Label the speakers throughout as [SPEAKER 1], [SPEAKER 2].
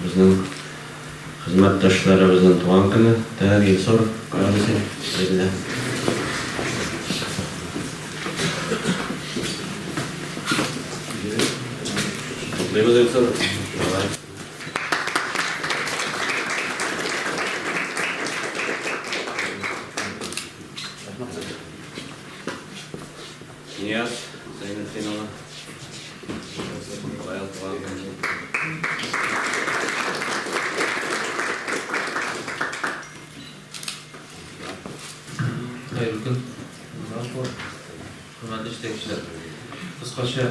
[SPEAKER 1] Безнең хезмәттәшләребезнең туган көне. Так, Илсур, каян син? Әйдә. Котлыйбыз, Илсур. Давай. Нияз Зәйнетдин улы. Быел туган көн.
[SPEAKER 2] Хәерле көн. Хөрмәтле җитәкчеләр. Кыскача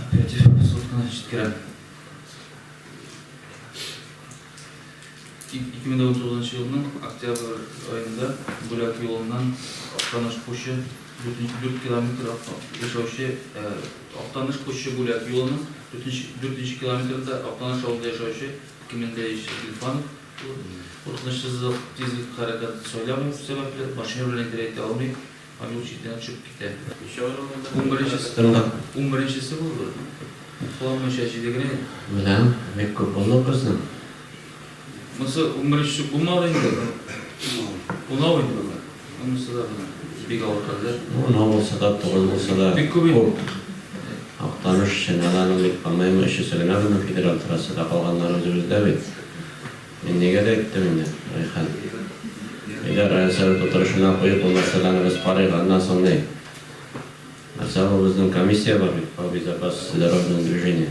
[SPEAKER 2] оператив сводканы җиткерәм. 2019 елның октябрь аенда Бүләк юлыннан Актаныш Пучы 4 километр яшәүче Актаныш Пучы Бүләк юлының 4 нче километрында Актаныш авылында яшәүче Кимендәевич Гыйльфанов куркынычсызлык тизлек хәрәкәтен сайламау сәбәпле, машина белән идарә итә алмый һәм юл читенә төшеп китә. Унберенчесе булды. Кыланмыйча җиде генә.
[SPEAKER 1] Беләм, бик күп булды безнең.
[SPEAKER 2] Монысы унберенчесе булмады инде. Унау инде бүген. Монысы да менә бик авыр хәлләр.
[SPEAKER 1] Унау булса да, тугыз булса да
[SPEAKER 2] бик күп инде.
[SPEAKER 1] Актаныш, Чәнәләнең бит, по-моему, өчесе генә безнең федераль трассада, калганнары үзебездә бит. Мин нигә дә әйттем инде, Рәйхан. Әйдә, район советы утырышына куеп, ул мәсьәләне без карыйк, аннан соң ни? Нәрсә ул, безнең комиссия бар бит по безопасности дорожного движения.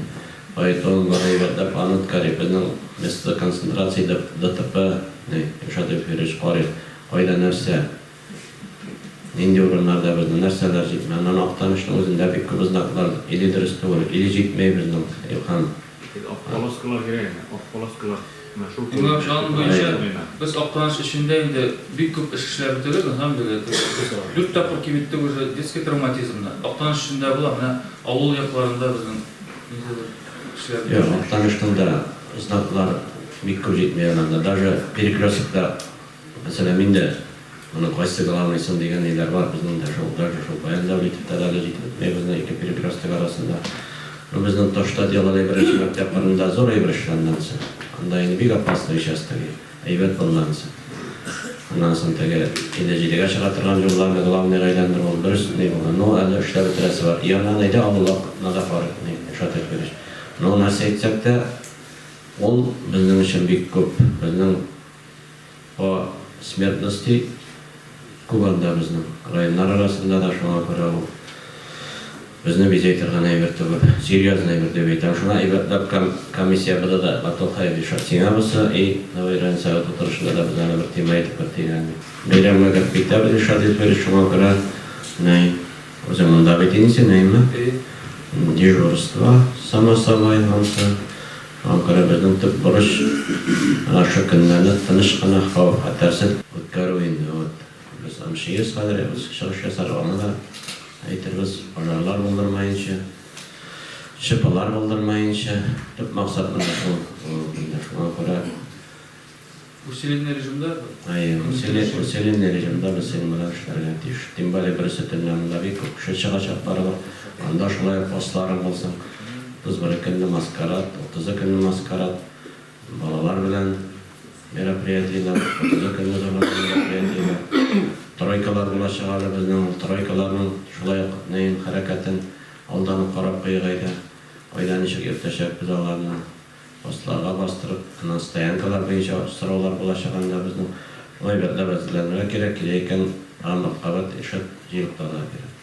[SPEAKER 1] Поэтому бар әйбәтләп аны үткәрик. Безнең место концентрации ДТП ни, Илшат Илфирович, карыйк, кайда нәрсә, нинди урыннарда безнең нәрсәләр җитми. Аннан Актанышның үзендә бик күп знаклар или дөрес түгел, или җитми безнең, Илһам.
[SPEAKER 3] Тик ак полоскалар кирәк әнә, ак полоскалар менә шул
[SPEAKER 2] Миңа аның буенча без Актаныш эчендә инде бик күп эш эшләп бетердек, на самом деле. Без дүрт тапкыр киметтек уже детский травматизмны. Актаныш эчендә була, менә авыл якларында безнең ниндидер эшләр.
[SPEAKER 1] Юк, Актанышның да знаклар бик күп җитми анда. Даже перекрестокта, мәсәлән, мин дә моның кайсы главный соң дигән ниләр бар, безнең дә шул, даже шул Баян Дәүлитовта да әле җитеп бетми безнең ике перекресток арасында. Ну, безнең то, что делали беренче мәктәп кырында зур әйбер эшләнде анысы. Анда инде бик опасный участок, әйбәт булды анысы. Аннан соң теге инде җидегә чыга торган юлларны главныйга әйләндерү ул дөрес ни булган. Ну, әле эшләп бетерәсе бар. И аннан әйдә авылларны да карыйк, ни, Илшат Илфирович. Ну, нәрсә әйтсәк тә, ул безнең өчен бик күп. Безнең По смертности күп анда безнең районнар арасында да, шуңа күрә ул безне бизәй торган әйбер түгел. Серьезный әйбер дип әйтәм. Шуңа әйбәтләп комиссия БДда Батулхаев Илшат сиңа булса и новый район советы утырышында да без аны бер тема итеп кертик әле. Бәйрәмгә кереп китәбез Илшат Илфирович, шуңа күрә ни үзең монда бит инде син, әйеме? Дежурство, само собой, ансы. Шуңа күрә безнең төп бурыч, менә шушы көннәрне тыныч кына, хәвеф-хәтәрсез үткәрү инде. Вот без МЧС хәзер үз чыгыш ясар, аны да әйтербез, пожарлар булдырмаенча, ЧПлар булдырмаенча. Төп максат менә шул инде. Шуңа күрә.
[SPEAKER 2] Усиленный режимда.
[SPEAKER 1] Әйе, усиленный режимда без синең белән эшләргә тиеш. Тем более берсе төнлә монда бик күп кеше чыгачак барыбер. Анда шулай ук постларың булсын. 31 көнне маскарад, утызы көнне маскарад, балалар белән мероприятиеләр, утызы көнне зур гына мероприятиеләр. Тройкалар булачак әле безнең, ул тройкаларның шулай ук неен, хәрәкәтен алдан ук карап куйыйк әйдә. Кайда ничек йөртәчәкбез аларны. Постларга бастырып, аннан стоянкалар буенча сораулар булачак анда безнең. Шуңа әйбәтләп әзерләнергә кирәк, кирәк икән, тагын бер кабат Илшат җыелып та алырга кирәк.